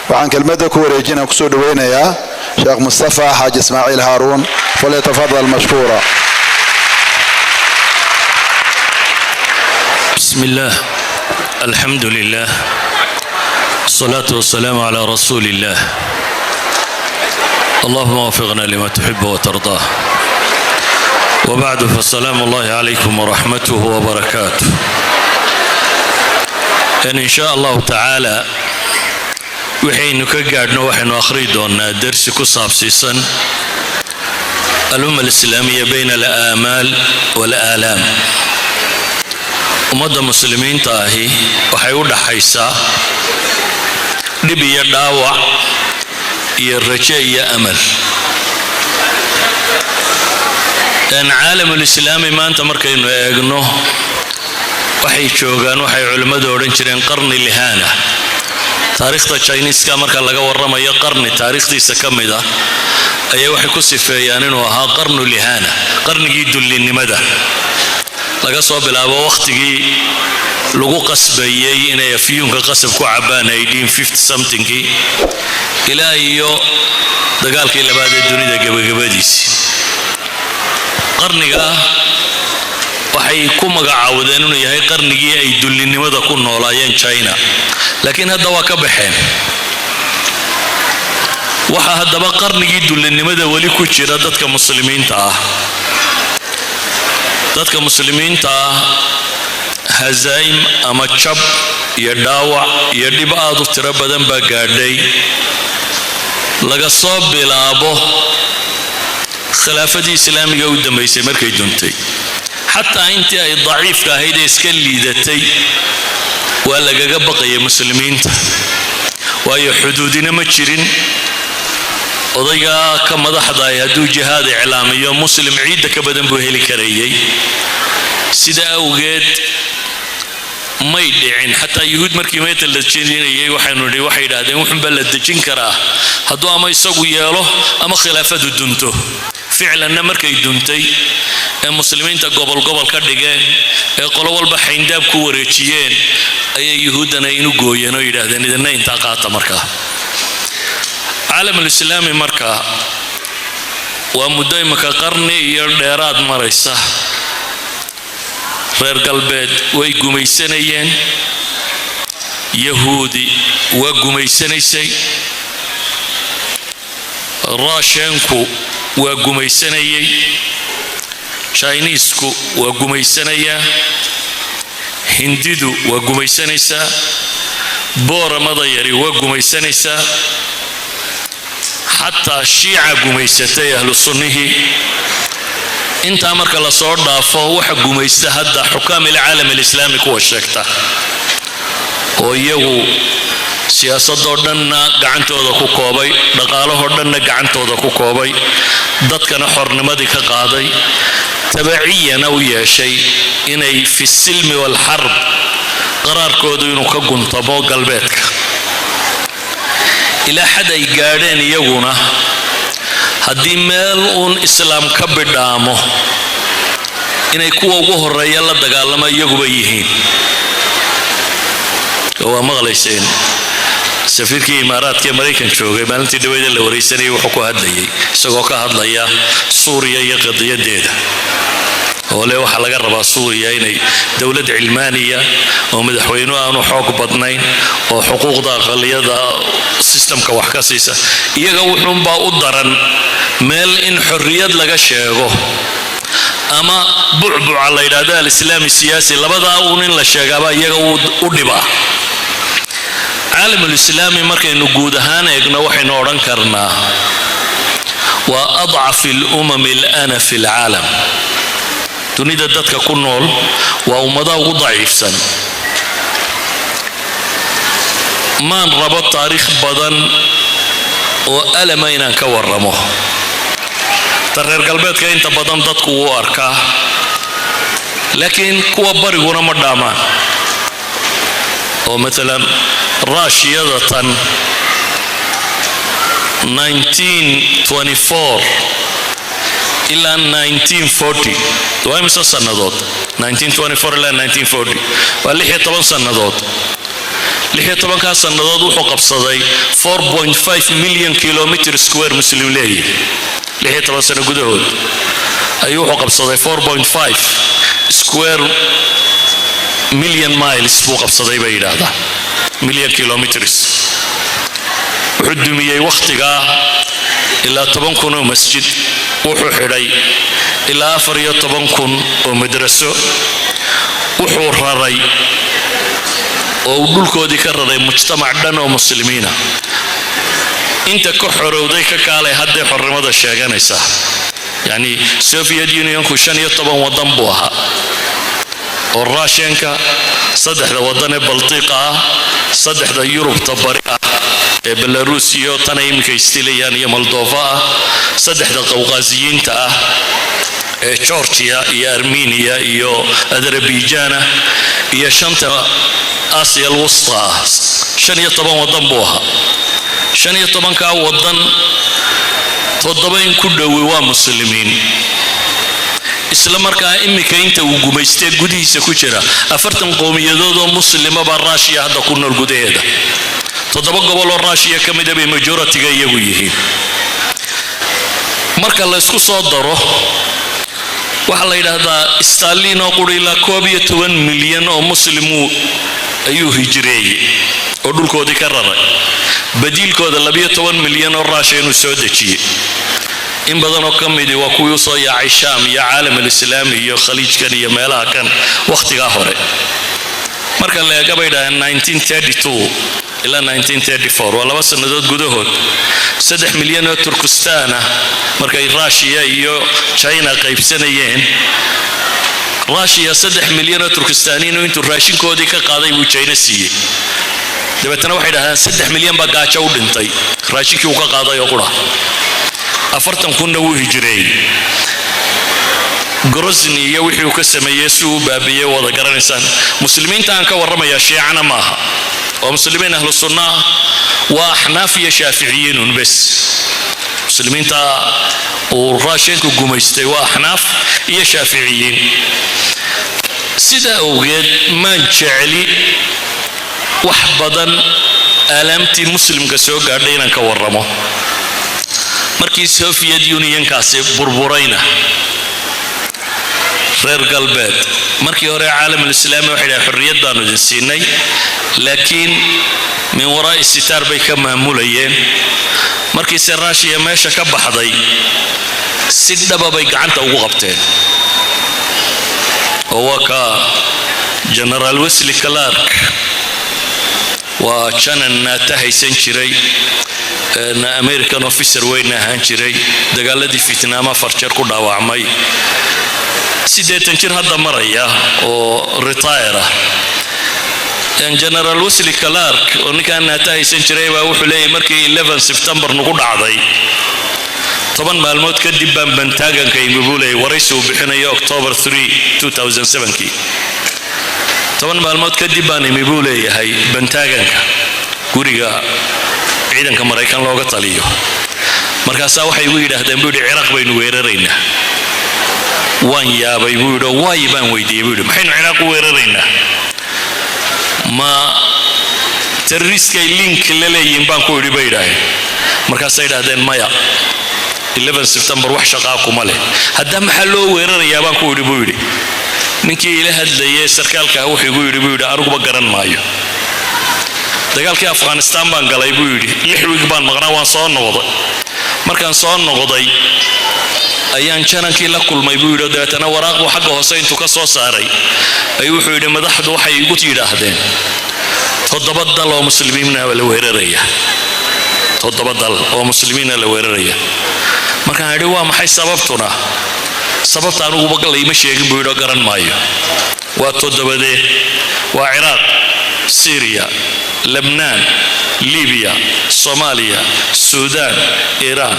Waxaan kelmadda ku wareejina kusoo dhaweynayaa Sheekh Mustafa Xaaji Ismaaciil Haaruun. Falyatafadal mashkuura. بسم الله، الحمد لله، الصلاة والسلام على رسول الله. اللهم وفقنا لما تحب وترضاه. وبعد، فالسلام الله عليكم ورحمته وبركاته. إن شاء الله تعالى waxaynu ka gaadhno waxaynu akhri doonnaa dersi ku saabsiisan الأمة الإسلامية بين الآمال والآلام. Ummadda muslimiinta ahi waxay u dhaxaysaa dhib iyo dhaawac iyo raje iyo amal. Caalamulislaami maanta markaynu eegno, waxay joogaan waxay culimmadu odhan jireen قرن الإهانة. Taariikhda Jiniiska marka laga warramayo, qarni taariikhdiisa ka mid ah ayaa waxay ku sifeeyaan inuu ahaa قرن الإهانة, qarnigii dullinimada, laga soo bilaabo wakhtigii lagu qasbayey inay afyuunka qasab ku cabbaan somethingkii ilaa iyo dagaalkii labaad ee dunida gebagabadiisii. Qarniga waxay ku magacaawdeen inuu yahay qarnigii ay dullinimada ku noolaayeen China, laakiin hadda waa ka baxeen. Waxaa haddaba qarnigii dullinimada weli ku jira dadka muslimiinta ah. Dadka muslimiinta ah hazaa'im ama jab iyo dhaawac iyo dhib aad u tiro badan baa gaadhay, laga soo bilaabo khilaafadii islaamiga u dambaysay markay duntay. Xataa intii ay daciifka ahayd ee iska liidatay waa lagaga baqayay muslimiinta, waayo xuduudina ma jirin. Odaygaa ka madaxdaay hadduu jihaad iclaamiyo, muslim ciidda ka badan buu heli karayay. Sida awgeed may dhicin. Xataa yuhuud markii meeta la dejinayay, waxaynu nidhi, waxay yidhaahdeen wuxunbaa la dejin karaa hadduu ama isagu yeelo ama khilaafadu dunto. Ficlanna markay duntay ee muslimiinta gobol gobol ka dhigeen ee qolo walba xayndaab ku wareejiyeen, ayay yuhuuddana inu gooyeen oo yidhaahdeen, idinna intaa qaata. Markaa caalamulislaami marka waa muddo imika qarni iyo dheeraad maraysa. Reer galbeed way gumaysanayeen, yahuudi waa gumaysanaysay, Raashenku waa gumaysanayay, Jiniisku waa gumaysanayaa, Hindidu waa gumaysanaysaa, Booramada yari waa gumaysanaysaa, xataa Shiica gumaysatay ahlu sunnihii. Intaa marka lasoo dhaafo, waxa gumaysta hadda حكام العالم الإسلامي kuwa sheegta oo iyagu siyaasadoo dhanna gacantooda ku koobay, dhaqaalahoo dhanna gacantooda ku koobay, dadkana xornimadii ka qaaday, tabaciyana u yeeshay inay في السلم والحرب qaraarkoodu inuu ka guntamo galbeedka, ilaa xad ay gaadheen iyaguna haddii meel uun islaam ka bidhaamo inay kuwa ugu horeeya la dagaalamo iyaguba yihiin. Waa maqlayseen safiirkii Imaaraadka ee Maraykan joogay maalintii dhaweyda la waraysanayay, wuxuu ku hadlayay isagoo ka hadlaya Suuriya iyo qadiyadeeda, oo le waxaa laga rabaa Suuriya inay dowlad cilmaaniya oo madaxweynuhu aanu xoog badnayn oo xuquuqda aqaliyada sistamka wax ka siisa. Iyaga wuxuunbaa u daran meel in xorriyad laga sheego ama bucbuca la yidhahdo الإسلام السياسي, labadaa uun in la sheegaaba iyaga u dhibaa. Caalamulislaami markaynu guud ahaan eegno, waxaynu odhan karnaa waa أضعف الأمم الآن في العالم. Dunida dadka ku nool waa ummadaha ugu daciifsan. Maan rabo taariikh badan oo alama inaan ka warramo. Ta reer galbeedka inta badan dadku wuu arkaa, laakiin kuwa bariguna ma dhaamaan. Oo maalan Raashiyada tan 1924 ilaa 1940 waa imisa sannadood? 1924 ilaa 1940 waa 16 sannadood. 16-kaa sannadood wuxuu qabsaday 4.5 million kilometer square Muslim leeyahy. 16 sano gudahood ayuu wuxuu qabsaday 4.5 square million miles buu qabsaday, bay yidhaahdaa, million kilometers. Wuxuu dumiyey wakhtigaa ilaa 10,000 oo masjid, wuxuu xidhay ilaa 14,000 oo madraso, wuxuu raray oo uu dhulkoodii ka raray mujtamac dhan oo muslimiina. Inta ka xorowday ka kaalay hadday xornimada sheeganaysaa. Yacni Soviet Unionku 15 waddan buu ahaa, oo Russianka, saddexda waddan ee Baltiqa ah, saddexda Yurubta bari ah ee Belarus iyo tan ay iminka istilayaan iyo Moldova ah, saddexda Qawqaasiyiinta ah ee Georgia iyo Armenia iyo Azerbaijan, iyo shanta Aasiya alwusta ah. 15 waddan buu ahaa. 15-kaa waddan toddoba in ku dhowi waa muslimiin. Isla markaa iminka inta uu gumaystee gudihiisa ku jira 40 qowmiyadood oo muslima baa Raashiya hadda ku nool gudaheeda. Toddoba gobol oo Raashiya ka mida bay majority-ga iyagu yihiin. Marka la ysku soo daro, waxaa la yidhaahdaa Stalin oo quri ilaa 11 milyan oo muslimuu ayuu hijireeyey oo dhulkoodii ka raray, badiilkooda 12 milyan oo Raashiya inuu soo dejiyey. In badanoo ka midi waa kuwii usoo yaacay Shaam iyo caalam alislaami iyo Khaliijkan iyo meelaha kan wakhtigaa hore. Marka la eega, bay dhahdeen, 1932 ilaa 1934, waa 2 sannadood gudahood, 3 milyan oo Turkistaan ah markay Raashiya iyo China qaybsanayeen, Raashiya 3 milyan oo Turkistaaniinu intuu raashinkoodii ka qaaday buu China siiyey. Dabeetana waxay dhahdeen 3 milyan baa gaajo u dhintay raashinkii uu ka qaaday oo qura, 40 kunna wuu hijireeyey. Grozny iyo wixii uu ka sameeyey si uu baabiyey wada garanaysaan. Muslimiinta aan ka warramayaa shiicana maaha, waa muslimiin ahlu sunna ah, waa axnaaf iyo shaaficiyiin un bes. Muslimiinta uu Raashinka gumaystay waa axnaaf iyo shaaficiyiin. Sidaa awgeed maan jecli wax badan aalaamtii muslimka soo gaadhay inaan ka warramo. Markii Soviet Unionkaasi burburayna, reer galbeed markii hore caalamulislaami waxay dhahay xorriyad baanu idin siinay, laakiin min waraa'i sitaar bay ka maamulayeen. Markiise Raashiya meesha ka baxday, si dhaba bay gacanta ugu qabteen, oo waa ka Generaal Wesley Clark, waa janan NATO haysan jiray, American officer weyna ahaan jiray, dagaaladii Vietnam afar jeer ku dhaawacmay, 80 jir hadda maraya oo retire ah. General Wesley Clark oo ninkaan NATO haysan jiray baa wuxuu leeyahy, markii 11 September nagu dhacday, 10 maalmood kadib baan Pentagonka imi, buu leeyahy. Waraysi uu bixinayo October 3 2007kii, 10 maalmood kadib baan imi, buu leeyahay, Pentagonka, guriga ciidanka Maraykan looga taliyo. Markaasaa waxay igu yidhaahdeen, buu yidhi, "Ciraaq baynu weeraraynaa." Waan yaabay, buu yidhi. Waay baan weydiiyey, buu yidhi, maxaynu Ciraaq u weeraraynaa? Ma terroriskay link la leeyihiin baan ku idhi, bay yidhaaheen. Markaasay yidhahdeen, maya, 11 September wax shaqaa kuma leh. Hadda maxaa loo weerarayaa baan ku idhi, buu yidhi. Ninkii ila hadlayay sarkaalka wuxuu igu yidhi, buu yidhi, aniguba garan maayo. Dagaalkii Afghanistan baan galay, buu yidhi, 6 week baan maqnaa, waan soo noqday. Markaan soo noqday ayaan janankii la kulmay, buu yidhi. Oo dabeetana waraaq buu xagga hoose intuu ka soo saaray ayuu wuxuu yidhi, madaxdu waxay igu yidhaahdeen toddoba dal oo muslimiina la weeraraya, toddoba dal oo muslimiina la weeraraya. Markaan idhi, waa maxay sababtuna? Sababta aniguba layma sheegin, buu yidhi, oo garan maayo. Waa toddobadee? Waa Ciraaq, Syriya, Lebnaan, Libiya, Soomaaliya, Suudaan, Iiraan.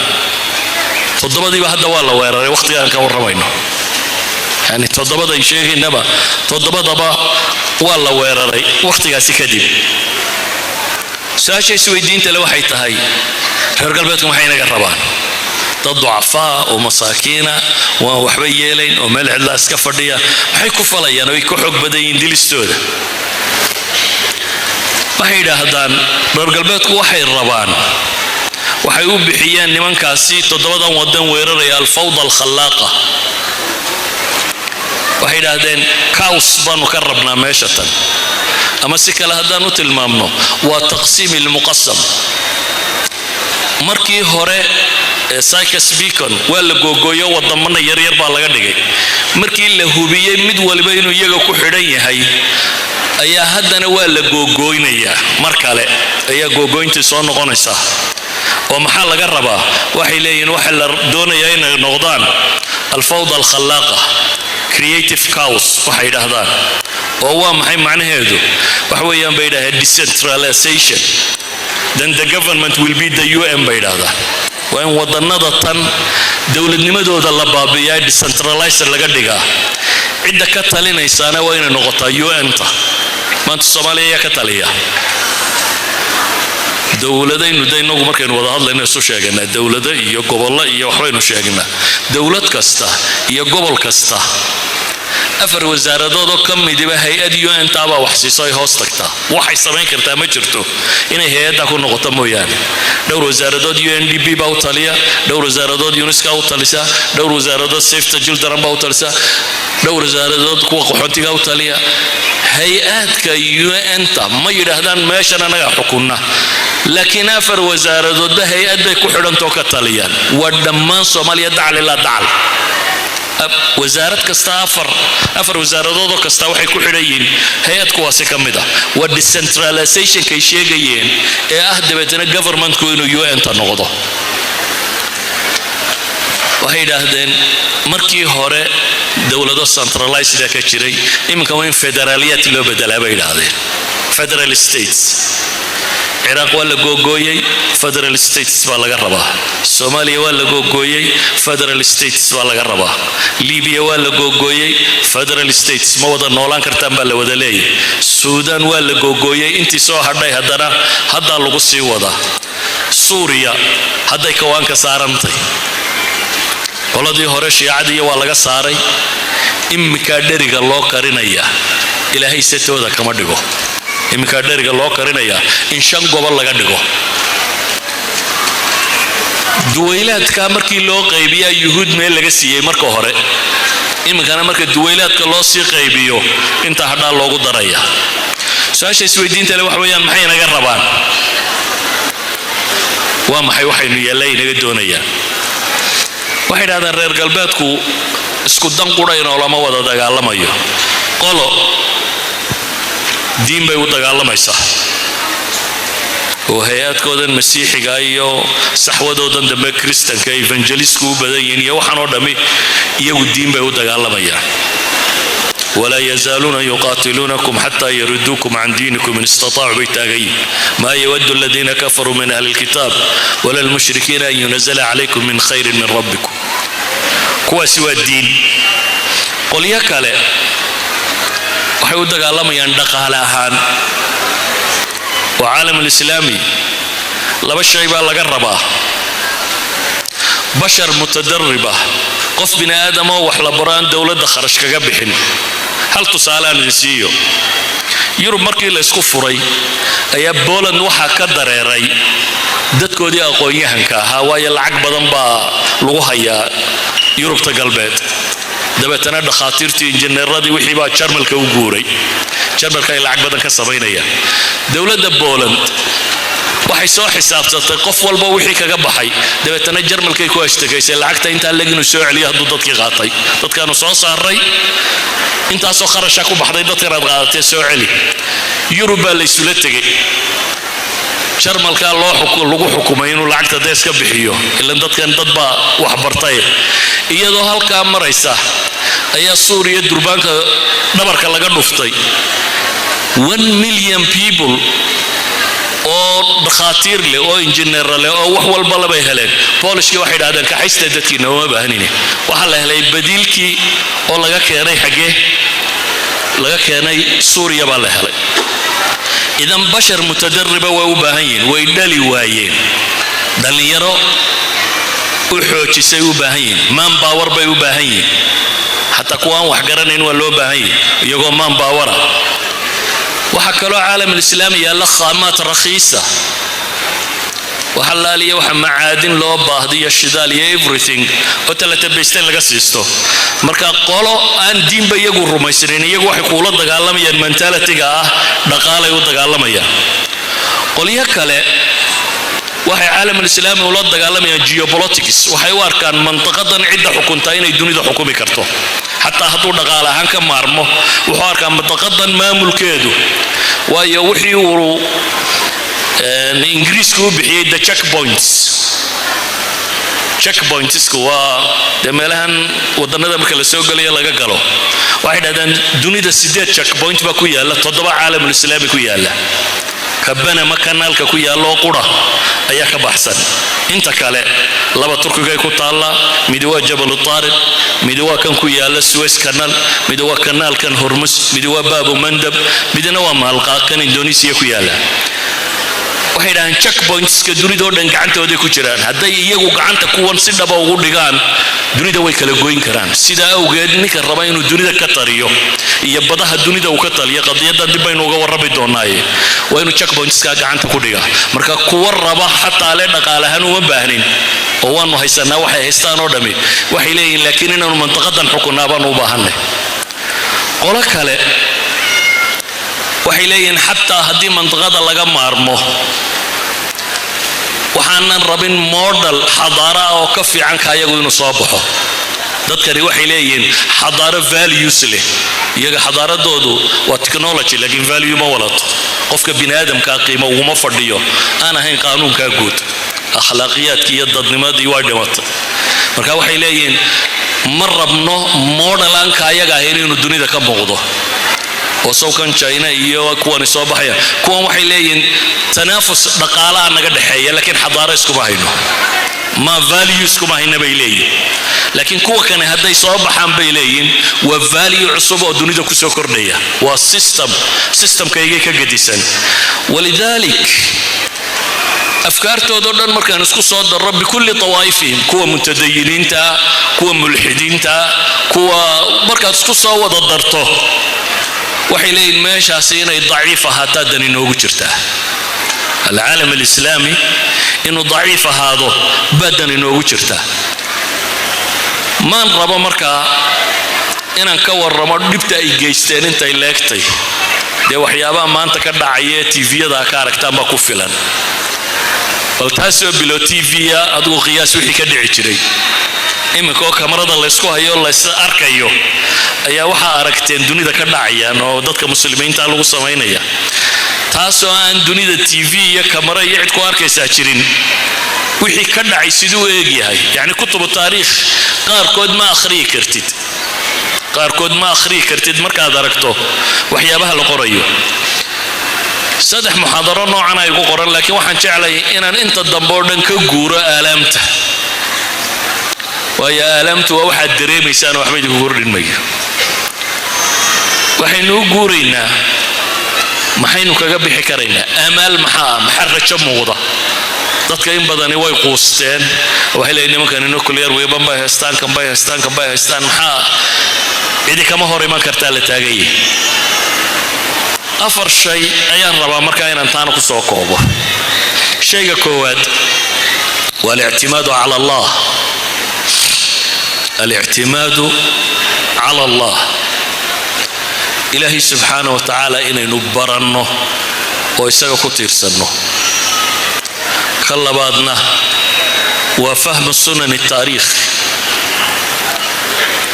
Toddobadiiba hadda waa la weeraray wakhtigaan ka warramayno. Yani toddobaday sheegaynaba, toddobadaba waa la weeraray wakhtigaasi kadib. Su-aasha isweydiinta le waxay tahay, reer galbeedku maxay inaga rabaan? Dad ducafaa oo masaakiina waan waxba yeelayn oo meel cidlaa iska fadhiya maxay ku falayaan oo ay ka xoog badan yihiin dilistooda? Waxay yidhaahdaan reer galbeedku waxay rabaan, waxay u bixiyeen nimankaasi toddobadan wadan weeraraya الفوضى الخلاقة. Waxay yidhaahdeen chaos baanu ka rabnaa meesha tan, ama si kale haddaan u tilmaamno, waa تقسيم المقسم. Markii hore Sykes-Picot waa la googooyo, wadamana yaryar baa laga dhigay. Markii la hubiyey mid waliba inuu iyaga ku xidhan yahay, ayaa haddana waa la googooynayaa. Mar kale ayaa googooyntii soo noqonaysaa. Oo maxaa laga rabaa? Waxay leeyihiin waxa la doonayaa inay noqdaan الفوضى الخلاقة, creative chaos waxay yidhaahdaan. Oo waa maxay macnaheedu? Waxa weeyaan, bay yidhahdeen, decentralization, then the government will be the UN, bay yidhahdaan. Waa in wadannada tan dowladnimadooda la baabi'iyaa, decentralizer laga dhigaa, cidda ka talinaysaana waa inay noqotaa UN-ta. Maanta Soomaaliya ayaa ka taliya? Dowladaynu de inagu markaynu wada hadlayno isu sheeganaa dowlado iyo gobollo iyo waxbaynu sheegnaa. Dowlad kasta iyo gobol kasta afar wasaaradoodoo ka midiba hay-ad UN taabaa wax siiso, ay hoos tagtaa. Waxay samayn kartaa ma jirto inay hay-adda ku noqoto mooyaane. Dhowr wasaaradood UNDP baa u taliya, dhowr wasaaradood UNESCO u talisa, dhowr wasaaradood Save the Children baa u talisa, dhowr wasaaradood kuwa qaxoontiga u taliya. Hay-aadka UN-ta ma yidhaahdaan meeshan annagaa xukunna, laakiin afar wasaaradoodba hay-ad bay ku xidhantoo ka taliyaan. Waa dhammaan Soomaaliya, dacal ilaa dacal. Wasaarad kasta, afar afar wasaaradoodoo kasta waxay ku xidhan yihiin hay-ad kuwaasi ka mid ah. Waa decentralizationkay sheegayeen ee ah dabeetana governmentku inuu UN-ta noqdo. Waxay yidhaahdeen markii hore dowlado centralized ka jiray, iminka waa in federaaliyaad loo bedelaa, bay yidhaahdeen, federal states. Ciraaq waa la googooyey, federal states baa laga rabaa. Soomaaliya waa la googooyey, federal states baa laga rabaa. Libiya waa la googooyey, federal states, ma wada noolaan kartaan baa la wada leeyahy. Suudaan waa la googooyey, intii soo hadhay haddana haddaa lagu sii wadaa. Suuriya hadday kawaanka saarantay, qoladii hore shiicadiiyo waa laga saaray, iminkaa dheriga loo karinayaa. Ilaahay setooda kama dhigo. Iminkaa dheriga loo karinayaa in shan gobol laga dhigo. Duwaylaadka markii loo qaybiyaa, Yuhuud meel laga siiyey marka hore, iminkana marka duwaylaadka loo sii qaybiyo, inta hadhaa loogu daraya. Su-aasha isweydiinta le waxa weeyaan, maxay inaga rabaan? Waa maxay waxaynu yeellay inaga doonayaan? Waxay idhahdeen reer galbeedku isku dan qura inoolama wada dagaalamayo. Qolo diin bay u dagaalamaysaa, oo hay-adkoodan masiixiga iyo saxwadoodan dambe kristanka evangelistku u badan yihiin iyo waxaan oo dhammi, iyagu diin bay u dagaalamayaan. ولا يزالون يقاتلونكم حتى يردوكم عن دينكم إن استطاعوا, bay taagan yihin. ما يود الذين كفروا من أهل الكتاب ولا المشركين أن ينزل عليكم من خير من ربكم. Kuwaasi waa diin. Qolyo kale waxay u dagaalamayaan dhaqaale ahaan. Oo العالم الإسلامي laba shay baa laga rabaa: بشر متدربة, qof bini aadamoo wax la baro aan dowladda kharash kaga bixin. Hal tusaale aan idin siiyo. Yurub markii la isku furay ayaa Poland waxaa ka dareeray dadkoodii aqoon-yahanka ahaa, waayo lacag badan baa lagu hayaa Yurubta galbeed. Dabeetana dhakhaatiirtii, injineeradii, wixii baa Jarmalka u guuray. Jarmalka ay lacag badan ka samaynayaan. Dowladda Poland waxay soo xisaabsatay qof walba wixii kaga baxay, dabeetana Jarmalkay ku ashtakaysay lacagta intaa leg inuu soo celiyo hadduu dadkii qaatay. Dadkaanu soo saaray, intaasoo kharasha ku baxday, dadkan aad qaadatee soo celi. Yurub baa la isula tegey. Jarmalkaa loo lagu xukumay inuu lacagta dees ka bixiyo, ilan dadkan dad baa wax bartay. Iyadoo halkaa maraysa ayaa Suuriya durbaanka dhabarka laga dhuftay. 1 million people oo dhakhaatiir leh oo injineera leh oo wax walba labay heleen. Boolishkii waxay idhahdeen, "Kaxaysta dadkiina, uma baahnine." Waxaa la helay badiilkii oo laga keenay, xaggee laga keenay? Suuriya baa la helay. إذن بشر متدربة way u baahan yihiin, way dhali waayeen. Dhallinyaro u xoojisay u baahan yihiin, man power bay u baahan yihiin. Xataa kuwa aan wax garanayn waa loo baahan yihin, iyagoo man powera. Waxaa kaloo Caalamulislaami yaalla khaamaat rakhiisa, waxa laaliya waxa macaadin loo baahdiyo, shidaal iyo everything oo talatabaysta in laga siisto. Marka qolo aan diinba iyagu rumaysnayn, iyagu waxay kuula dagaalamayaan mentality-ga ah dhaqaalay u dagaalamayaan. Qolyo kale waxay Caalamulislaami ula dagaalamayaan geopolitics. Waxay u arkaan mantaqadan cidda xukuntaa inay dunida xukumi karto, xataa hadduu dhaqaale ahaan ka maarmo. Wuxuu arkaa mantaqadan maamulkeedu, waayo wixii uu Ingiriisku u bixiyey the checkpoints. Checkpointsku waa dee meelahan wadannada marka la soo gelayo laga galo. Waxay dhahdaan dunida sideed checkpoint baa ku yaalla, toddoba Caalamulislaami ku yaalla. Ka Banama kanaalka ku yaalla oo qura ayaa ka baxsan. Inta kale laba Turkigay ku taallaa, midi waa Jabalu Taariq, midi waa kan ku yaalla Suez Canal, midi waa kanaalkan Hormus, midi waa Baabu Mandab, midina waa Maalqaa, kan Indonesiya ku yaalla. Waxay dhahaan checkpointska dunidoo dhan gacantooday ku jiraan. Hadday iyagu gacanta kuwan si dhaba ugu dhigaan, dunida way kala goyn karaan. Sidaa awgeed ninka raba inuu dunida ka taliyo iyo badaha dunida uu ka taliyo, qadiyadan dib baynu uga warrami doonaaye, waa inuu checkpointska gacanta ku dhigaa. Marka kuwa raba xataa le dhaqaalahaan uma baahnin oo waanu haysanaa waxay haystaan oo dhammi, waxay leeyihiin laakiin inaanu mantaqadan xukunnaa baanu u baahanay. Qolo kale waxay leeyihiin xataa haddii mantaqada laga maarmo, waxaanan rabin model xadaara ah oo ka fiican ka ayagu inuu soo baxo. Dadkani waxay leeyihiin xadaaro values leh. Iyaga xadaaradoodu waa technology, laakiin value ma walato. Qofka bini aadamkaa qiimo uguma fadhiyo aan ahayn qaanuunkaa guud. Akhlaaqiyaadkii iyo dadnimadii waa dhimatay. Marka waxay leeyihiin ma rabno model aan ka ayaga ahayn inuu dunida ka muuqdo, oo sawkan China iyo kuwani soo baxaya. Kuwan waxay leeyihiin tanaafus dhaqaalaha naga dhexeeya, laakiin xadaaro iskuma hayno, ma value iskuma hayna bay leeyihin. Laakiin kuwa kane hadday soo baxaan, bay leeyihin, waa value cusub oo dunida kusoo kordhaya, waa system systemkaygay ka gedisan. Walidalik afkaartoodao dhan markaan isku soo darro, bikulli tawaa'ifihim, kuwa mutadayiniinta, kuwa mulxidiinta, kuwa markaad isku soo wada darto, waxay leeyihin meeshaasi inay daciif ahaataa dani noogu jirtaa. Alcaalam alislaami inuu daciif ahaado baa dani noogu jirtaa. Maan rabo markaa inaan ka warramo dhibta ay geysteen intay leegtay. Dee waxyaabaha maanta ka dhacaya ee TV-yada ka aragtaan baa ku filan. Bal taasoo bilo TV-ya adigu qiyaas wixii ka dhici jiray. Iminka oo kamarada laysku hayo, lays arkayo, ayaa waxaa aragteen dunida ka dhacayaan oo dadka Muslimiinta lagu samaynaya, taasoo aan dunida TV iyo kamaro iyo cid ku arkaysaa jirin. Wixii ka dhacay siduu u eegyahay, yacni kutubu taariikh qaarkood ma akhriyi kartid, qaarkood ma akhriyi kartid markaad aragto waxyaabaha la qorayo. Saddex muxaadaro noocan ay ku qoran, laakiin waxaan jeclay inaan inta dambe oo dhan ka guuro aalaamta, waayo aalaamtu waa waxaad dareemaysaan, waxba idinku kordhin mayo. Waxaynu u guuraynaa maxaynu kaga bixi karaynaa, aamaal maxaa ah, maxaa rajo muuqda. Dadka in badani way quusteen. Waxay leeyihin nimankani nuclear weapon bay haystaan, kan bay haystaan, kan bay haystaan, maxaa cidi kama hor iman kartaa la taaganyah. Afar shay ayaan rabaa markaa inaan taana ku soo koobo. Shayga koowaad waa alictimaadu cala Allah. Alictimaadu cala Allah, Ilaahay subxaana wa tacaala inaynu baranno oo isaga ku tiirsanno. Ka labaadna waa fahmu sunani taariikh,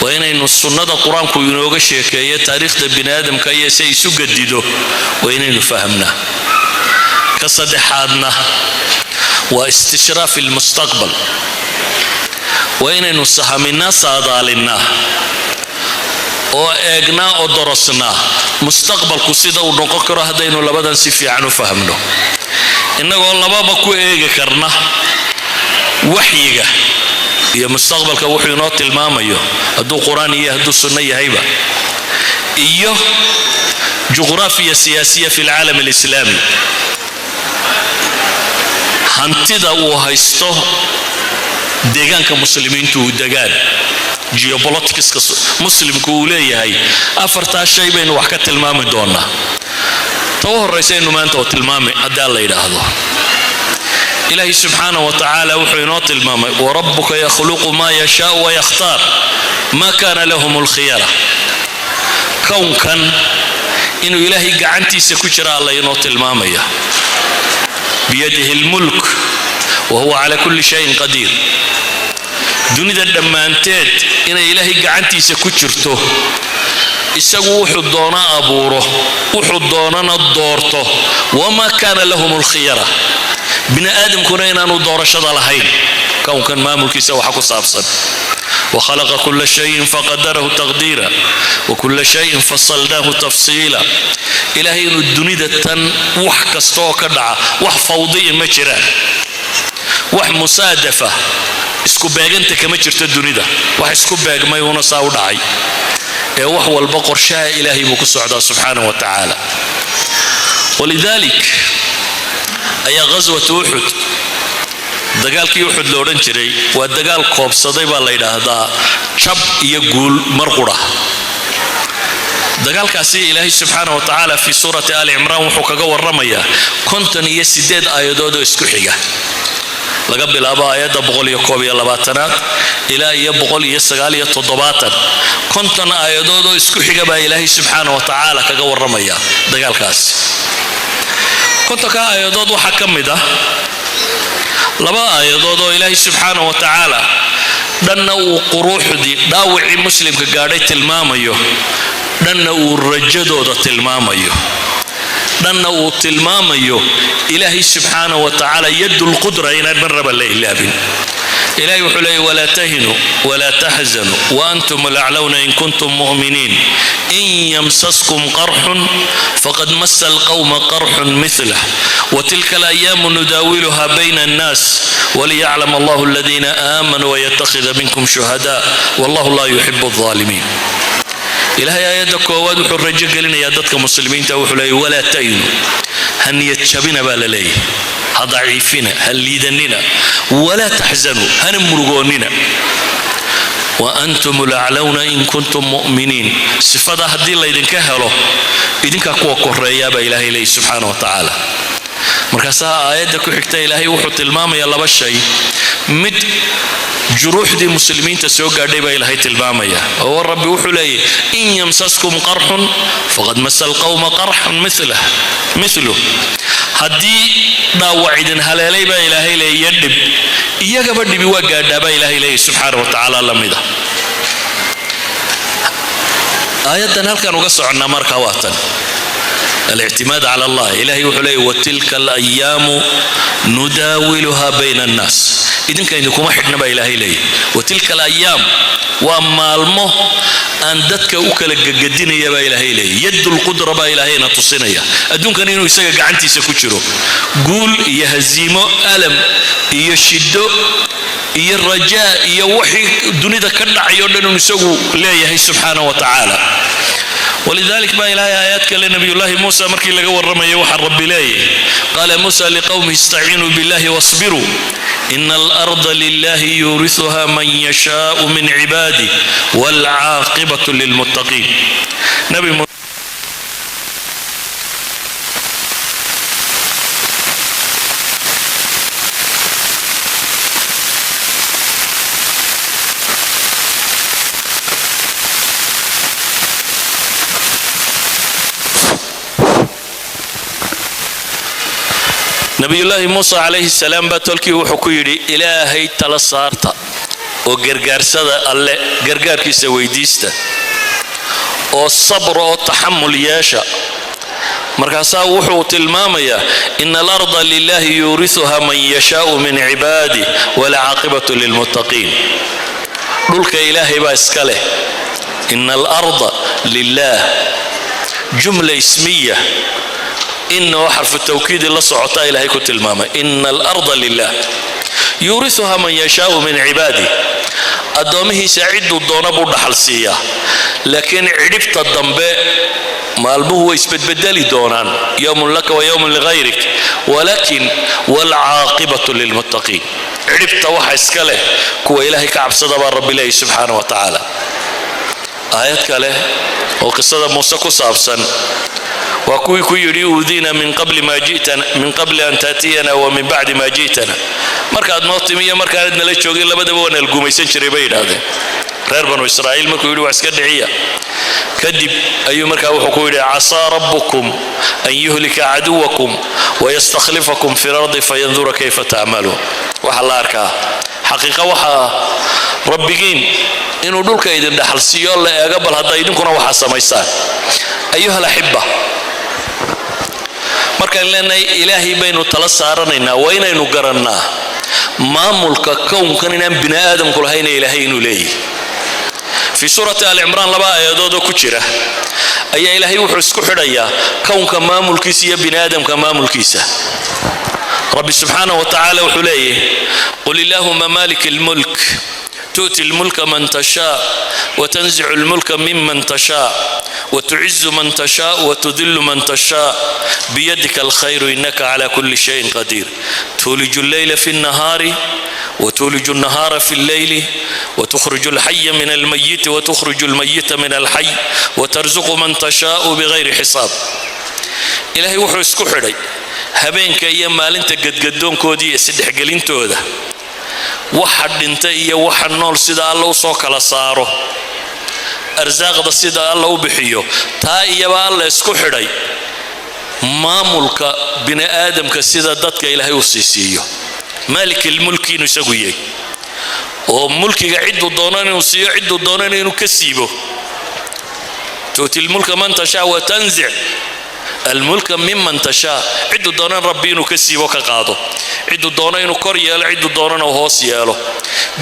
waa inaynu sunnada Qur-aanku inooga sheekeeyo taariikhda bini aadamka iyo si ay isu gadido, waa inaynu fahamnaa. Ka saddexaadna waa istishraaf ilmustaqbal, waa inaynu sahaminaa, saadaalinnaa oo eegnaa oo dorosnaa mustaqbalku sida uu noqon karo. Haddaynu labadan si fiican u fahamno, innagoo lababa ku eegi karna waxyiga iyo mustaqbalka wuxuu inoo tilmaamayo, hadduu Qur-aan iyo hadduu sunno yahayba, iyo juqraafiya siyaasiya fi alcaalam alislaami, hantida uu haysto deegaanka Muslimiintu uu degaan, geopoliticska Muslimku uu leeyahay, afartaa shay baynu wax ka tilmaami doonaa. Ta u horraysa inu maanta oo tilmaamay haddaa la yidhaahdo, Ilaahay subxaana wa tacaala wuxuu inoo tilmaamay: "Warabuka yakhluqu maa yashaau wayakhtaar, ma kaana lahum alkhiyara." Kownkan inuu Ilaahay gacantiisa ku jira Alla inoo tilmaamaya: "Biyadihi almulk wa huwa cala kulli shayin qadiir." Dunida dhammaanteed inay Ilaahay gacantiisa ku jirto, isagu wuxuu doona abuuro, wuxuu doonana doorto. "Wamaa kaana lahum alkhiyara." Bini aadamkuna inaanu doorashada lahayn kownkan maamulkiisa waxa ku saabsan. "Wakhalaqa kula shayin faqadarahu taqdiira wakula shayin fasalnaahu tafsiila." Ilaahay inuu dunida tan wax kasta oo ka dhaca, wax fawdiya ma jiraan, wax musaadafa isku beeganta kama jirto dunida, wax isku beegmay uuna saa u dhacay ee wax walba qorshaha Ilaahay buu ku socdaa subxaanahu wa tacaala. Walidalik ayaa ghaswatu Uxud, dagaalkii Uxud la odhan jiray, waa dagaal koobsaday baa la yidhaahdaa jab iyo guul mar qura. Dagaalkaasi Ilaahay subxaana wa tacaala fii suurati Ali Cimraan wuxuu kaga warramayaa 58 aayadood oo isku xiga, laga bilaabo aayadda 121aad ilaa iyo 179. 50 aayadood oo isku xiga baa Ilaahay subxaana wa tacaala kaga warramaya dagaalkaasi. 50ka aayadood waxaa ka mid ah laba aayadood oo Ilaahay subxaana wa tacaala dhanna uu quruuxdii dhaawicii muslimka gaadhay tilmaamayo, dhanna uu rajadooda tilmaamayo, dhanna uu tilmaamayo Ilaahay subxaana wa tacaala yadulqudra inaan marnaba la ilaabin. Ilahay wuxuu leeyay: "Walaa tahinuu walaa taxzanuu waantum alaclawna in kuntum mu'miniin. In yamsaskum qarxun faqad masa alqawma qarxun milah, watilka alayaamu nudaawiluha bayna annaas, waliyaclam Allahu aladiina aamanuu wayattakhida minkum shuhada, wallahu laa yuxibu alظaalimiin." Ilaahay aayadda koowaad wuxuu rajo gelinayaa dadka muslimiinta. Wuxuu leeyay: "Walaa tahinu," ha niyad jabina baa la leeyahay, ha daciifina, ha liidanina. "Walaa taxzanuu," hana murugoonnina. "Wa antum alaclawna in kuntum mu'miniin," sifada haddii laydinka helo, idinkaa kuwa koreeyaa baa Ilaahay leeyahy subxaana wa tacaala. Markaasaa aayadda ku xigta Ilaahay wuxuu tilmaamayaa laba shay. Mid, juruuxdii muslimiinta soo gaadhay baa Ilaahay tilmaamaya, oo Rabbi wuxuu leeyahy: "In yamsaskum qarxun faqad masa alqawma qarxun miluh." Haddii dhaawac idin haleelay baa Ilaahay leeya, dhib iyagaba dhibi waa gaadhaa baa Ilaahay leeyahy subxaana wa tacaala. La mida aayaddan halkan uga soconnaa marka waa tan alictimaad cala Allah. Ilahay wuxuu leeyahy: "Watilka alayaamu nudaawiluha bayna annaas." Idinka idinkuma xidhna baa Ilaahay leeyahy. "Watilka alayaam" waa maalmo aan dadka u kala gegadinaya baa Ilaahay leeyahy. Yadulqudra baa Ilaahayna tusinaya adduunkan inuu isaga gacantiisa ku jiro, guul iyo haziimo, alam iyo shiddo iyo rajaa iyo wixii dunida ka dhacay o dhan inuu isagu leeyahay subxaana wa tacaala. Walidalik baa Ilaahay aayaad kale, Nabiyullaahi Muusa markii laga warramayo, waxaa Rabbi leeyahy: "Qaala Muusa liqowmihi istaciinuu billahi wasbiruu, ina alarda lilahi yuurisuha man yashaau min cibaadih, waalcaaqibatu lilmuttaqiin." Nabi Nabiyullaahi Muuse calayhi salaam baa tolkii wuxuu ku yidhi: "Ilaahay tala saarta oo gargaarsada, Alle gargaarkiisa weydiista, oo sabra oo taxamul yeesha." Markaasaa wuxuu tilmaamayaa: "Ina alarda lilahi yuurisuha man yashaau min cibaadih, walcaaqibatu lilmuttaqiin." Dhulka Ilaahay baa iska leh. "Ina alarda lilah," jumla ismiya, ina oo xarfu tawkiidi la socotaa Ilaahay ku tilmaamay. "Ina alarda lilah yuurisuha man yashaau min cibaadih." Addoomihiisa cidduu doona buu dhaxal siiyaa, laakiin cidhibta dambe maalmuhu way isbedbedeli doonaan, yowmun laka wa yowmun ligayrik, walaakin waalcaaqibatu lilmuttaqiin, cidhibta waxa iska leh kuwa Ilaahay ka cabsada baa Rabbi leeyahy subxaana wa tacaala. Aayad kale oo qisada Muuse ku saabsan Waa kuwii ku yidhi: "Uudiina min qabli maa ji'tana, min qabli an taatiyana wa min bacdi maa ji'tana." Markaad noo timi iyo markaanad nala joogin labadaba waa nala gumaysan jiray, bay yidhaahdeen reer Banu Israa'iil. Markuu yidhi "Wax iska dhiciya" kadib ayuu markaa wuxuu ku yidhi: "Casaa rabbukum an yuhlika caduwakum wayastakhlifakum fi lardi fayandura kayfa tacmaluun." Waxaa la arkaa xaqiiqa waxaa Rabbigiin inuu dhulka idin dhaxal siiyo, la eego bal hadda idinkuna waxaa samaysaan. Ayuha alaxiba, markaan leenahay Ilaahay baynu tala saaranaynaa, waa inaynu garannaa maamulka kownkan inaan bini aadamku lahayna, Ilaahay inuu leeyahy. Fii suurati Alcimraan laba aayadoodoo ku jira ayaa Ilaahay wuxuu isku xidhayaa kownka maamulkiisa iyo bini aadamka maamulkiisa. Rabbi subxaanaه wa tacaala wuxuu leeyahy: "Qul illaahuma maalika almulk tu'ti almulka man tashaa watanzicu almulka miman tashaa watucizu man tashaa watudillu man tashaa biyadika alkhayru inaka cala kuli shayin qadiir tuuliju alleyla fi الnahaari وتولج النهار في الليل وتخرج الحي من الميت وتخرج الميت من الحي وترزق من تشاء بغير حساب." Ilaahay wuxuu isku xidhay habeenka iyo maalinta, gadgadoonkoodii iyo isdhexgelintooda, waxa dhintay iyo waxa nool sida Alla u soo kala saaro, arsaaqda sida Alla u bixiyo. Taa iyaba Alla isku xidhay maamulka bini aadamka, sida dadka Ilaahay u siisiiyo, maalik ilmulki inuu isagu yahay oo mulkiga cidduu doonana inuu siiyo, cidduu doonana inuu ka siibo. "Tu'ti lmulka man tashaa wa tanzic almulka miman tashaa." Cidduu doonana Rabbi inuu ka siibo, ka qaado, cidduu doono inuu kor yeelo, cidduu doonana uu hoos yeelo.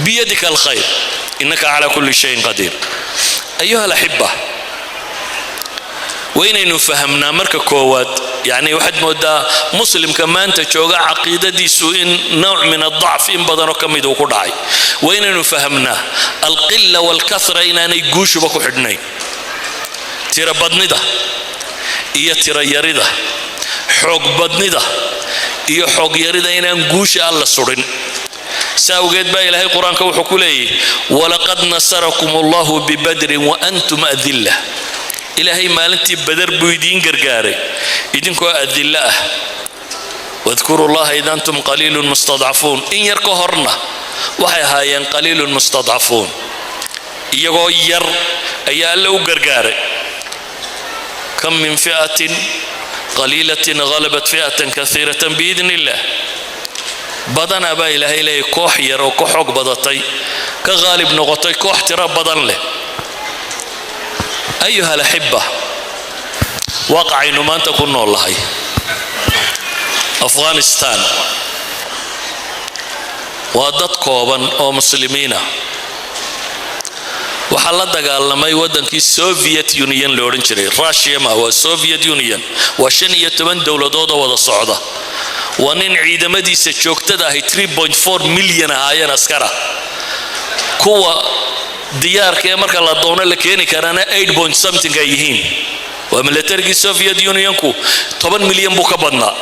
"Biyadika alkhayr innaka calaa kulli shayin qadiir." Ayuha alaxiba, waa inaynu fahamnaa marka koowaad, yacni waxaad moodaa Muslimka maanta jooga caqiidadiisu in nooc min adacf in badanoo ka mid uu ku dhacay. Waa inaynu fahamnaa alqila waalkahra inaanay guushuba ku xidhnayn, tiro badnida iyo tiro yarida, xoog badnida iyo xoog yarida inaan guusha Alla surin. Saa awgeed baa Ilaahay Qur-aanka wuxuu ku leeyahy: "Walaqad nasarakum Allahu bibadrin wa antum adilla." Ilaahay maalintii Badar buu idiin gargaaray idinkoo adillo ah. "Wadkuru llaha id antum qaliilun mustadcafuun." In yar ka horna waxay ahaayeen qaliilun mustadcafuun, iyagoo yar ayaa Alle u gargaaray. "Kam min fi'atin qaliilatin ghalabat fi'atan kaiiratan biidni illah." Badanaa baa Ilaahay leeyahy koox yar oo ka xoog badatay, ka qaalib noqotay koox tiro badan leh. Ayuha alaxiba, waaqacaynu maanta ku nool lahay, Afghanistan waa dad kooban oo Muslimiina. Waxaa la dagaalamay waddankii Soviet Union la odhan jiray. Russia ma waa Soviet Union, waa 15 dowladood oo wada socda. Waa nin ciidamadiisa joogtada ahi 3.4 milyan ahaayeen askara, kuwa diyaarka ee marka la doono la keeni karaana eight point something ay yihiin. Waa milatarigii Soviet Unionku, 10 milyan buu ka badnaa.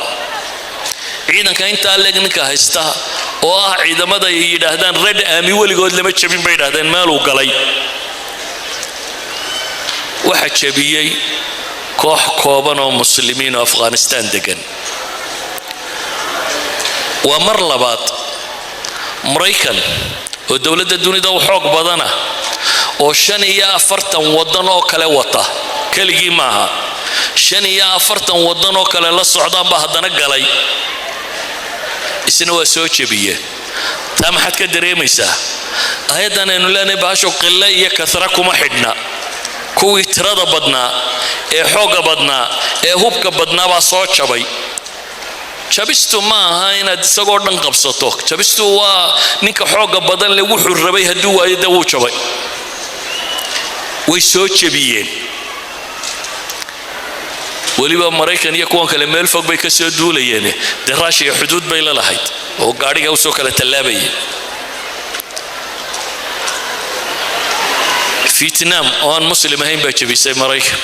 Ciidanka intaa leeg ninka haysta oo ah ciidamada ay yidhaahdaan Red Army, weligood lama jabin bay yidhahdeen meeluu galay. Waxa jabiyey koox kooban oo Muslimiin oo Afghanistan degan. Waa mar labaad, Maraykan oo dowladda dunida u xoog badana oo 45 waddan oo kale wata, keligii maaha, 45 waddan oo kale la socdaan baa haddana galay, isna waa soo jebiyeen. Taa maxaad ka dareemaysaa? Aayaddan aynu leenahay bahasho qille iyo kasra kuma xidhna. Kuwii tirada badnaa ee xoogga badnaa ee hubka badnaa baa soo jabay. Jabistu ma aha inaad isagoo dhan qabsato. Jabistu waa ninka xoogga badan leh wuxuu rabay hadduu waayo, dee wuu jabay. Way soo jebiyeen. Weliba Maraykan iyo kuwan kale meel fog bay ka soo duulayeen. Dee Raashiya xuduud bay la lahayd oo gaadhiga usoo kala tallaabayay. Vietnam oo aan Muslim ahayn baa jebisay Maraykan.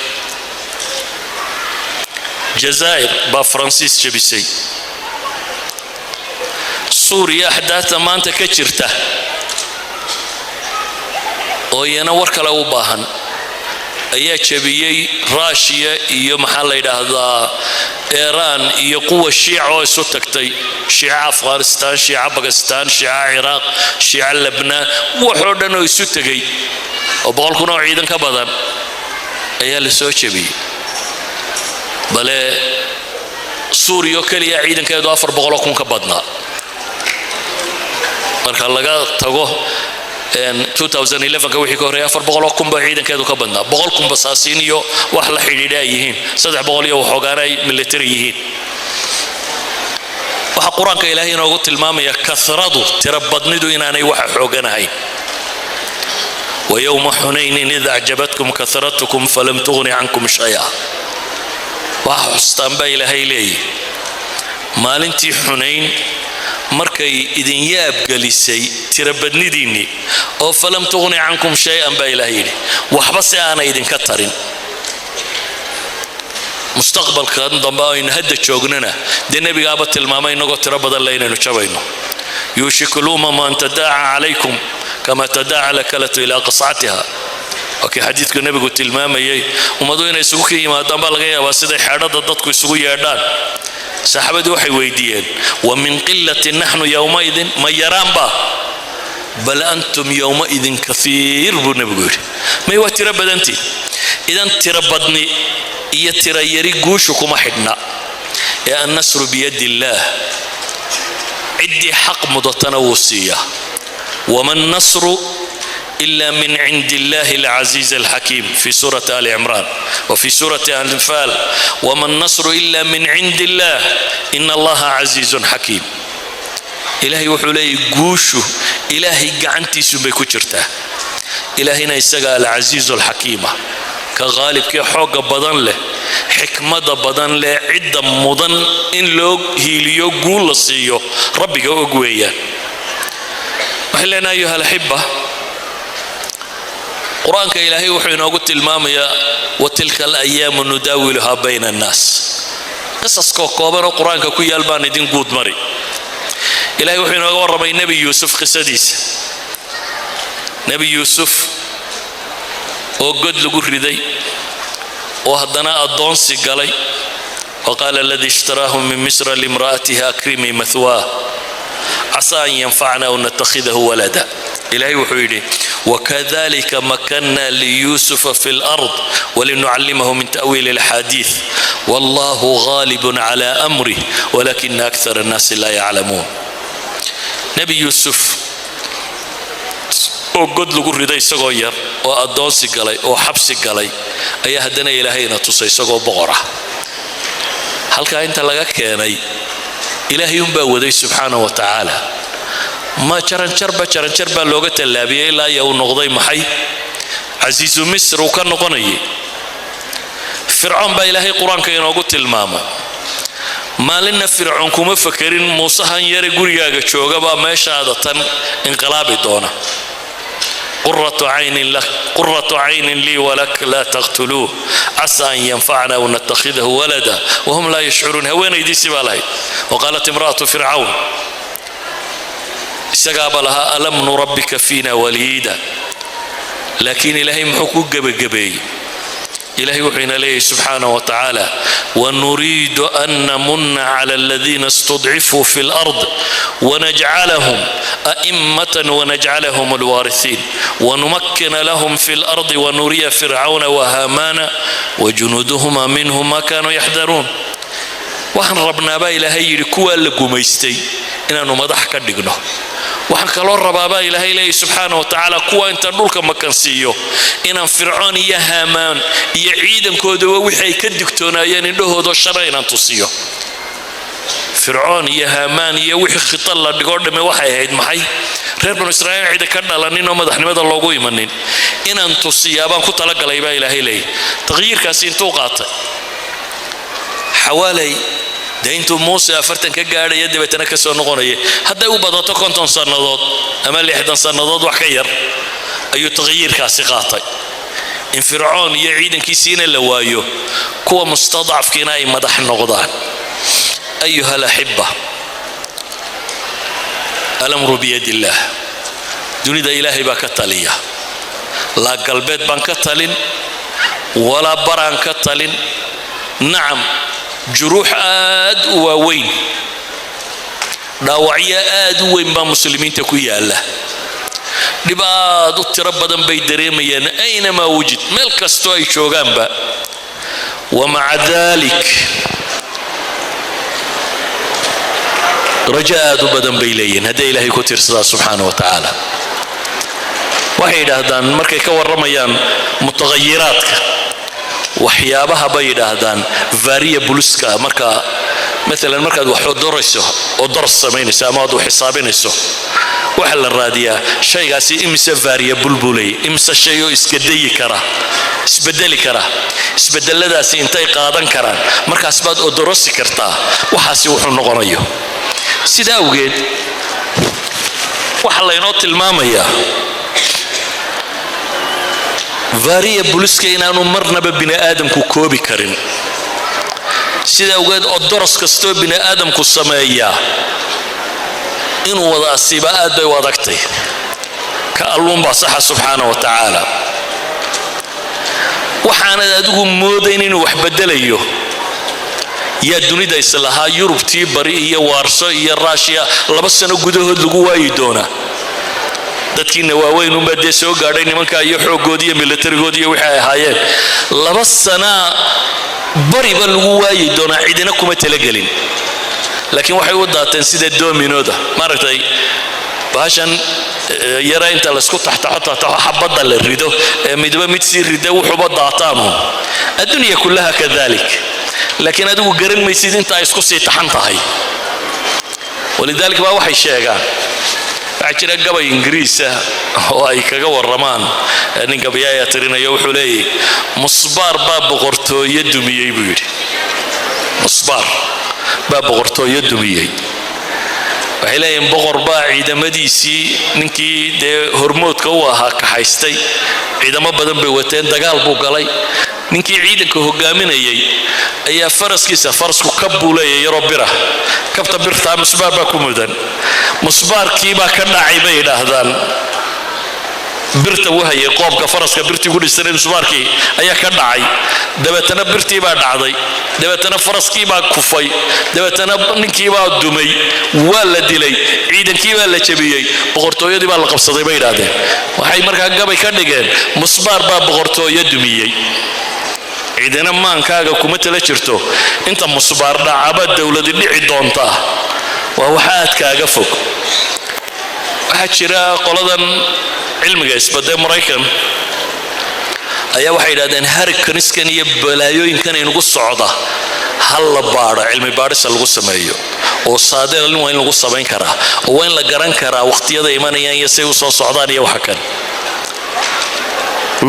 Jazaa'ir baa Faransiis jebisay. Suuriya axdaadta maanta ka jirta oo iyana war kale u baahan. Ayaa jebiyey Ruushiya iyo, maxaa la yidhaahdaa, Iiraan iyo quwa Shiica oo isu tagtay: Shiica Afghanistan, Shiica Bakistan, Shiica Ciraaq, Shiica Lebnaan, waxoo dhan oo isu tegay oo 100,000 oo ciidan ka badan ayaa la soo jebiyey. Bale Suuriya oo keliya ciidankeedu 400,000 ka badnaa. Marka laga tago 2011ka wixii ka horreeyay, 400,000 baa ciidankeedu ka badnaa, 100,000 basaasiin iyo wax la xidhiidha ay yihiin, 300 iyo waxoogaana ay military yihiin. Waxaa Qur-aanka Ilaahay inoogu tilmaamaya kasradu, tiro badnidu, inaanay waxa xooganahayn. ويوم حنين إذ أعجبتكم كثرتكم فلم تغن عنكم شيئا. Waxa xustaan baa Ilaahay leeyahy maalintii Xunayn markay idin yaabgelisay tirabadnidiinnii oo فلم تغن عنكم شيئا baa Ilahay yidhi, waxba si aanay idinka tarin. Mustaqbalkan dambe aynu hadda joognana dee nebigaaba tilmaamay inagoo tiro badan le inaynu jabayno: يوشك الأمم أن تداعى عليكم كما تداعى الأكلة إلى قصعتها. Waa kii xadiidku nebigu tilmaamayay. Ummadu inay isugu ka yimaadaan baa laga yaabaa siday xeedhada dadku isugu yeedhaan. Saxaabadii waxay weydiiyeen: ومن قلة نحن يومئذ؟ Ma yaraanba? بل أنتم يومئذ كثير buu nebigu yidhi. May, waa tiro badantii. Idan tiro badni iyo tiro yari guushu kuma xidhna ee النصر بيد الله. Ciddii xaq mudatana wuu siiyaa. وما النصر إلا من عند الله العزيز الحكيم في سورة آل عمران، وفي سورة الأنفال: وما النصر إلا من عند الله إن الله عزيز حكيم. Ilaahay wuxuu leeyahy guushu Ilaahay gacantiisu bay ku jirtaa, Ilaahayna isaga العزيز الحكيم ah, ka qaalibkee xoogga badan leh, xikmada badan leh, cidda mudan in loo hiiliyo, guul la siiyo, Rabbiga og weeyaan. Waxay leenahay, أيها الأحبة, Qur-aanka Ilaahay wuxuu inoogu tilmaamayaa وتلك الأيام نداولها بين الناس. Qisaskoo kooban oo Qur-aanka ku yaal baan idin guud mari. Ilahay wuxuu inooga warramay Nebi Yuusuf qisadiisa, Nebi Yuusuf oo god lagu riday oo haddana addoonsi galay. وقال الذي اشتراه من مصر لامرأته أكرمي مثواه عسى أن ينفعنا أو نتخذه ولدا. Ilaahay wuxuu yidhi: وكذلك مكنا ليوسف في الأرض ولنعلمه من تأويل الأحاديث والله غالب على أمره ولكن أكثر الناس لا يعلمون. Nebi Yuusuf oo god lagu riday isagoo yar, oo addoonsi galay, oo xabsi galay, ayaa haddana Ilaahayna tusay isagoo boqor ah. Halkaa inta laga keenay Ilaahay unbaa waday subxaana wa tacaala. Ma jaranjarba jaranjar baa looga tallaabiyey ilaa iya uu noqday maxay? عزيز مصر uu ka noqonayay. Fircoon baa Ilaahay Qur-aanka inoogu tilmaamay. Maalinna Fircoon kuma fakerin Muusahan yare gurigaaga joogabaa meeshaada tan inqilaabi doona. قرة عين لك، قرة عين لي ولك، لا تقتلوه عسى أن ينفعنا أو نتخذه ولدا وهم لا يشعرون. Haweenaydiisi baa lahayd: وقالت امرأة فرعون, isagaaba lahaa: ألم نربك فينا وليدا. Laakiin Ilaahay muxuu ku gebagabeeyey? Ilahay wuxuu ina leeyahy subxaanaه wa tacaala: ونريد أن نمن على الذين استضعفوا في الأرض ونجعلهم أئمة ونجعلهم الوارثين ونمكن لهم في الأرض ونري فرعون وهامان وجنودهما منهم ما كانوا يحذرون. Waxaan rabnaa baa Ilaahay yidhi kuwaa la gumaystay inaannu madax ka dhigno. Waxaan kaloo rabaabaa Ilaahay leeyahy subxaana wa tacaala kuwa inta dhulka makansiiyo inaan Fircoon iyo Haamaan iyo ciidankoodaba wixii ay ka digtoonaayeen indhahoodoo shara inaan tusiyo. Fircoon iyo Haamaan iyo wixii khita la dhigoo dhamme waxay ahayd maxay? Reer Banu Israa'iil cida ka dhalanin oo madaxnimada loogu imanin inaan tusiyaa baan ku talagalay baa Ilaahay leeyahy. Taqyiirkaasi intuu qaatay xawaalay dee intuu Muuse 40 ka gaadhaya, dabeetana ka soo noqonaya, hadday u badato 50 sannadood ama 60 sannadood, wax ka yar ayuu taqyiirkaasi qaatay, in Fircoon iyo ciidankiisiina la waayo, kuwa mustadcafkiina ay madax noqdaan. أيها الأحبة, الأمر بيد الله. Dunida Ilaahay baa ka taliya. Laa galbeed baan ka talin. Walaa baraan ka talin. Nacam, juruux aad u waaweyn, dhaawacyo aad u weyn baa Muslimiinta ku yaalla. Dhib aad u tiro badan bay dareemayaan aynamaa wujid, meel kastoo ay joogaanba. ومع ذلك rajo aad u badan bay leeyihin hadday Ilaahay ku tiirsadaa subxaana wa tacaala. Waxay yidhaahdaan markay ka warramayaan mutaqayiraadka, waxyaabaha bay yidhaahdaan variableska, marka maalan markaad wax odorayso oo doros samaynayso ama aad wax xisaabinayso, waxaa la raadiyaa shaygaasi imise variable buu leeyahy, imise shay oo iska dayi kara, isbedeli kara, isbedeladaasi intay qaadan karaan. Markaas baad odorosi kartaa waxaasi wuxuu noqonayo. Sida awgeed waxaa laynoo tilmaamayaa variableska inaanu marnaba bini aadamku koobi karin. Sida awgeed odoros kastoo bini aadamku sameeyaa inuu wada asiiba aad bay u adagtay. Ka alluunbaa saxa subxaana wa tacaala. Waxaanad adigu moodayn inuu wax bedelayo yaa dunida islahaa Yurubtii bari iyo Waarso iyo Raashiya 2 sano gudahood lagu waayi doonaa. Dadkiina waaweyn unbaa dee soo gaadhay nimanka iyo xooggoodi iyo milatarigoodi iyo wixii ay ahaayeen. 2 sanaa bariba lagu waayi doonaa, cidina kuma talagelin, laakiin waxay u daateen sida dominoda maaragtay, bahashan yara inta laysku taxtaxo taxtaxo xabadda la rido ee midba mid sii rida, wuxuuba daataanu. الدنيا كلها كذلك, laakiin adigu garan maysid inta ay isku sii taxan tahay. ولذلك baa waxay sheegaan, waxaa jira gabay Ingiriisa oo ay kaga warramaan, nin gabayaaya tirinayo. Wuxuu leeyahy, "Musbaar baa boqortooyo dumiyey," buu yidhi. "Musbaar baa boqortooyo dumiyey." Waxay leeyihiin boqor baa ciidamadiisii, ninkii dee hormoodka u ahaa, kaxaystay. Ciidamo badan bay wateen, dagaal buu galay. Ninkii ciidanka hogaaminayay ayaa faraskiisa, farasku kab buu leeyahay yaroo bira, kabta birtaa musbaar baa ku mudan. Musbaarkii baa ka dhacay bay yidhaahdaan birta u hayay, qoobka faraska birtii ku dhisanay musbaarkii ayaa ka dhacay. Dabeetana birtii baa dhacday, dabeetana faraskii baa kufay, dabeetana ninkii baa dumay, waa la dilay, ciidankii baa la jabiyey, boqortooyadii baa la qabsaday bay yidhaahdeen. Waxay markaa gabay ka dhigeen "Musbaar baa boqortooyo dumiyey". Ciidana maankaaga kuma tala jirto inta musbaar dhacaba dowladi dhici doontaa, waa wax aad kaaga fog. Waxaa jira qoladan cilmiga isbadee Maraykan ayaa waxay yidhahdeen hurricaneskan iyo balaayooyinkan inugu socda hal la baadho, cilmi baadhisa lagu sameeyo, oo saadaalin waa in lagu samayn karaa, oo waa in la garan karaa waqtiyada imanayaan iyo say u soo socdaan iyo waxa kan.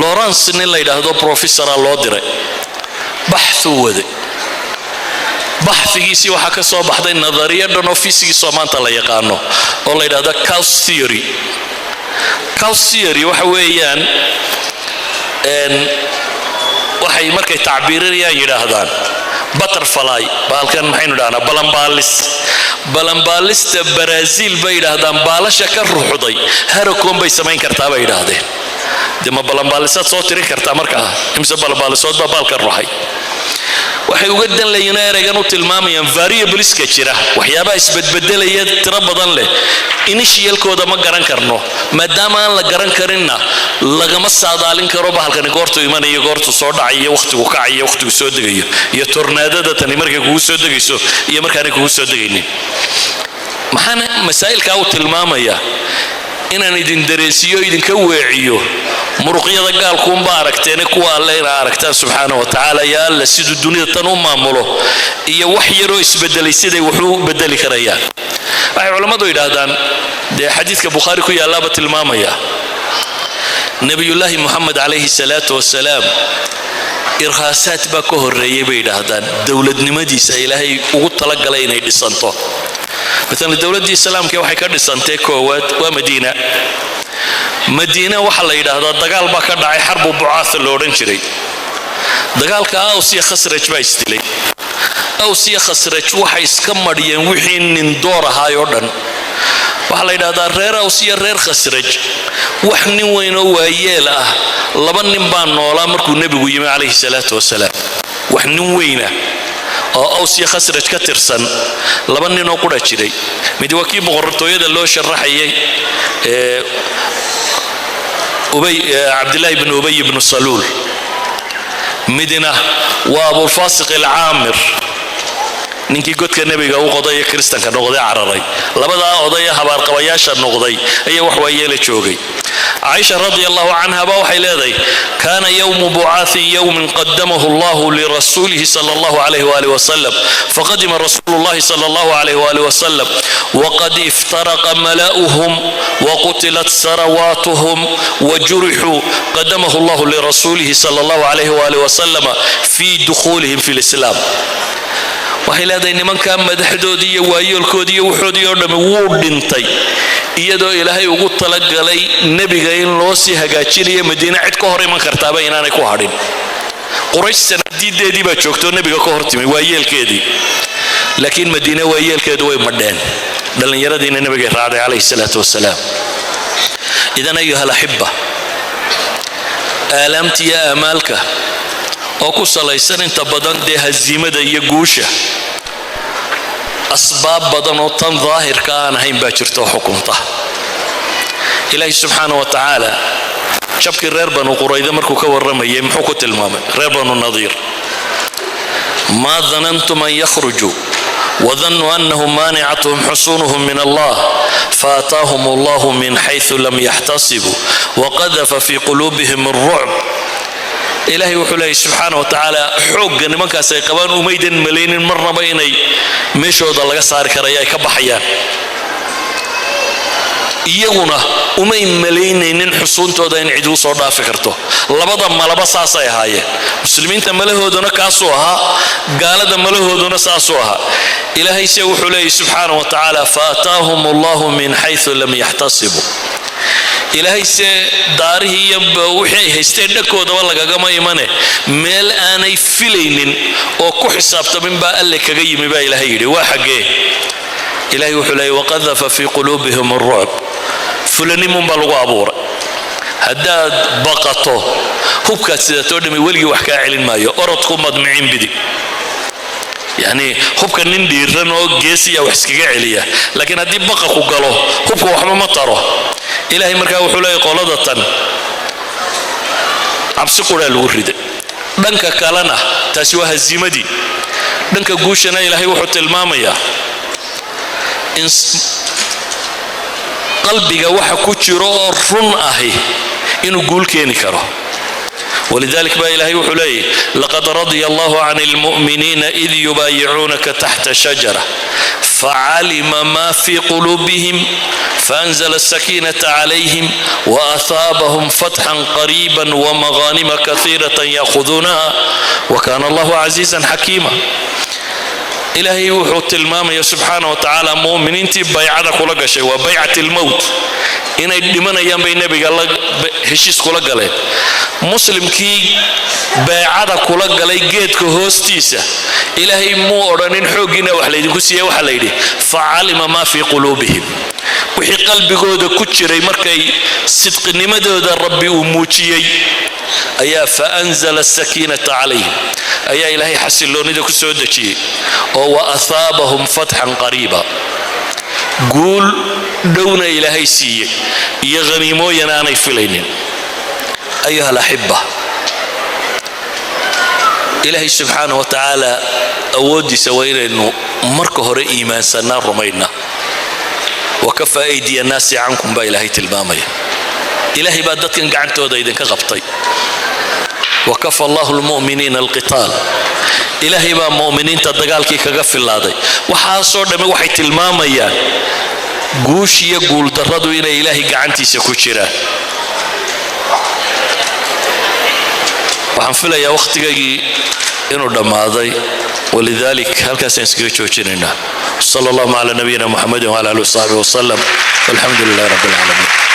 Lawrence nin la yidhaahdo professora loo diray, baxthuu waday. Baxhigiisii waxaa ka soo baxday nadariya dhan oo physics oo maanta la yaqaano oo la yidhahdo chaos theory. Chaos theory waxa weeyaan, waxay markay tacbiirinayaan yidhaahdaan butterfly, baalkan maxaynu idhahnaa, balanbaalis, balanbaalista Brazil bay yidhaahdaan, baalasha ka ruxday hurricane bay samayn kartaa bay yidhaahdeen. Dee ma balanbaalisaad soo tirin kartaa markaa imse balanbaalisood baa baalka ruxay? Waxay uga dan leeyiin ereygan u tilmaamayaan variableska jira, waxyaabaha isbedbedelaya tiro badan leh, initialkooda ma garan karno. Maadaama aan la garan karinna, lagama saadaalin karo bahalkani goortuu imanayo, goortuu soo dhacayo, wakhtigu kacayo, wakhtigu soo degayo, iyo tornaadada tani markay kugu soo degayso iyo markaanay kugu soo degaynin. Maxaana masaa'ilkaa u tilmaamaya? Inaan idin dareensiiyo, idinka weeciyo muruqyada gaalkuunba aragteene, kuwa Alle inaa aragtaan subxaana wa tacaala, iyo Alle siduu dunida tan u maamulo, iyo wax yaroo isbedelay siday wax u bedeli karayaan. Waxay culammadu yidhaahdaan, dee xadiidka Bukhaari ku yallaaba tilmaamaya, Nebiyullaahi Moxamed calayhi salaatu wasalaam irhaasaad baa ka horreeyey bay yidhaahdaan dowladnimadiisa Ilaahay ugu talagalay inay dhisanto. Maalan dowladdii Islaamka waxay ka dhisantay koowaad waa Madiina. Madiina waxaa la yidhaahdaa dagaal baa ka dhacay, xarbu bucaatha lo odhan jiray. Dagaalka Aws iyo Khasraj baa isdilay. Aws iyo Khasraj waxay iska madhiyeen wixii nindoor ahaay oo dhan. Waxaa la yidhahdaa reer Aws iyo reer Khasraj wax nin weyn oo waayeel ah, laba nin baa noolaa markuu Nebigu yimi calayhi salaatu wasalaam. Wax nin weyna oo Aws iyo Khasraj ka tirsan laba ninoo qura jiray. Mid waa kii boqortooyada loo sharaxayay ee Ubay, Cabdillaahi ibnu Ubay ibnu Saluul. Midna waa Abulfaasiq Alcaamir, ninkii godka Nebiga u qoday ee Kiristanka noqday, cararay. Labadaa oday ee habaarqabayaasha noqday ayaa wax waayeela joogay. Caaisha radi Allahu canha ba waxay leedahay: "Kaana yowmu bucaathi yowmin qadamahu Allahu lirasuulihi sala Allahu alayh waalih wasalam, faqadima rasuulu llahi sala Allahu alayh waalih wasalam waqad iftaraqa mala'uhum waqutilat sarawaatuhum wajurixuu. Qadamahu Allahu lirasuulihi sala Allahu alayh waalih wasalam fi dukhuulihim fi lislaam." Waxay leedahay nimankaa madaxdoodii iyo waayeelkoodii iyo wuxoodii oo dhammi wuu dhintay, iyadoo Ilaahay ugu talagalay Nebiga in loo sii hagaajinayo Madiine, cid ka hor iman kartaaba inaanay ku hadhin. Quraysh sanadiideedii baa joogtoo Nebiga ka hortimi, waayeelkeedii, laakiin Madiine waayeelkeedu way madheen, dhallinyaradiina Nebigay raacday calayhi salaatu wasalaam. Idan, ayuha alaxiba, aalaamta iyo aamaalka oo ku salaysan inta badan dee haziimada iyo guusha, asbaab badan oo tan daahirka aan ahayn baa jirta oo xukunta. Ilaahi subxaana wa tacaala jabkii reer Banu Qurayda markuu ka warramayay, muxuu ku tilmaamay reer Banu Nadiir? "Maa danantum an yakhrujuu wadannuu annahum maanicatuhum xusuunuhum min Allah, faataahum Allahu min xayثu lam yaxtasibuu waqadafa fii quluubihim الrucb." Ilaahay wuxuu leeyay subxaana wa tacaala, xoogga nimankaas ay qabaan umaydan malaynin marnaba inay meeshooda laga saari karayo, ay ka baxayaan. Iyaguna umay malaynaynin xusuuntooda in cid u soo dhaafi karto. Labada malaba saasay ahaayeen. Muslimiinta malahooduna kaasuu ahaa, gaalada malahooduna saasuu ahaa. Ilaahay se wuxuu leeyay subxaana wa tacaala: "Faataahum Allahu min xayثu lam yaxtasibuu." Ilaahay se daarihii iyo wixii ay haysteen dhankoodaba lagagama imane, meel aanay filaynin oo ku xisaabtamin baa Alle kaga yimi baa Ilaahay yidhi. Waa xaggee? Ilahay wuxuu leeyay: "Waqadafa fii quluubihim arucb." Fulanimun baa lagu abuuray. Haddaad baqato, hubkaad sidatoo dhami weligii wax kaa celin maayo. Orodku madmicin bidi, yacni hubka nin dhiiran oo geesiya wax iskaga celiya, laakiin haddii baqa ku galo, hubka waxba ma taro. Ilaahay markaa wuxuu leeyahy qolada tan cabsi quraa lagu riday. Dhanka kalena taasi waa haziimadii. Dhanka guushana Ilaahay wuxuu tilmaamayaa in qalbiga waxa ku jiro oo run ahi inuu guul keeni karo. Walidalik baa Ilaahay wuxuu leeyahy: "Laqad radya Allahu can almu'miniina id yubaayicuunaka taxta shajara, facalima ma fii quluubihim faanzla asakiinata calayhim waahaabahum fatxan qariiba wamaghanima kaiirata yaahuduunaha, wakana Allahu casiizan xakiima." Ilaahay wuxuu tilmaamaya subxaana wa tacaala mu'miniintii baycada kula gashay, waa baycat almowt, inay dhimanayaan bay Nebiga heshiis kula galeen. Muslimkii beecada kula galay geedka hoostiisa, Ilaahay muu odhanin xooggiina wax laydinku siiya. Waxaa la yidhi: "Facalima maa fii quluubihim." Wixii qalbigooda ku jiray markay sidqinimadooda Rabbi uu muujiyey ayaa "faanzala asakiinata calayhim", ayaa Ilaahay xasiloonnida ku soo dejiyey oo "wa ahaabahum fatxan qariiba", guul dhowna Ilaahay siiyey iyo haniimooyan aanay filaynin. Ayuha alaxiba, Ilaahay subxaana wa tacaala awooddiisa waa inaynu marka hore iimaansannaa, rumaynaa. "Wakafa aydiya annaasi cankum" baa Ilaahay tilmaamaya. Ilaahay baa dadkan gacantooda idinka qabtay. "Wakafa Allahu lmu'miniina alqitaal", Ilaahay baa mu'miniinta dagaalkii kaga filaaday. Waxaasoo dhammi waxay tilmaamayaan guushiyo guuldarradu inay Ilaahay gacantiisa ku jiraan. Waxaan filayaa wakhtigaygii inuu dhammaaday, walidalik halkaasaan iskaga joojinaynaa. Sala allahuma cala nabiyina Muxamedin wcala alihi wasaxbi wasalam, walxamdu lilahi rabbi alcaalamiin.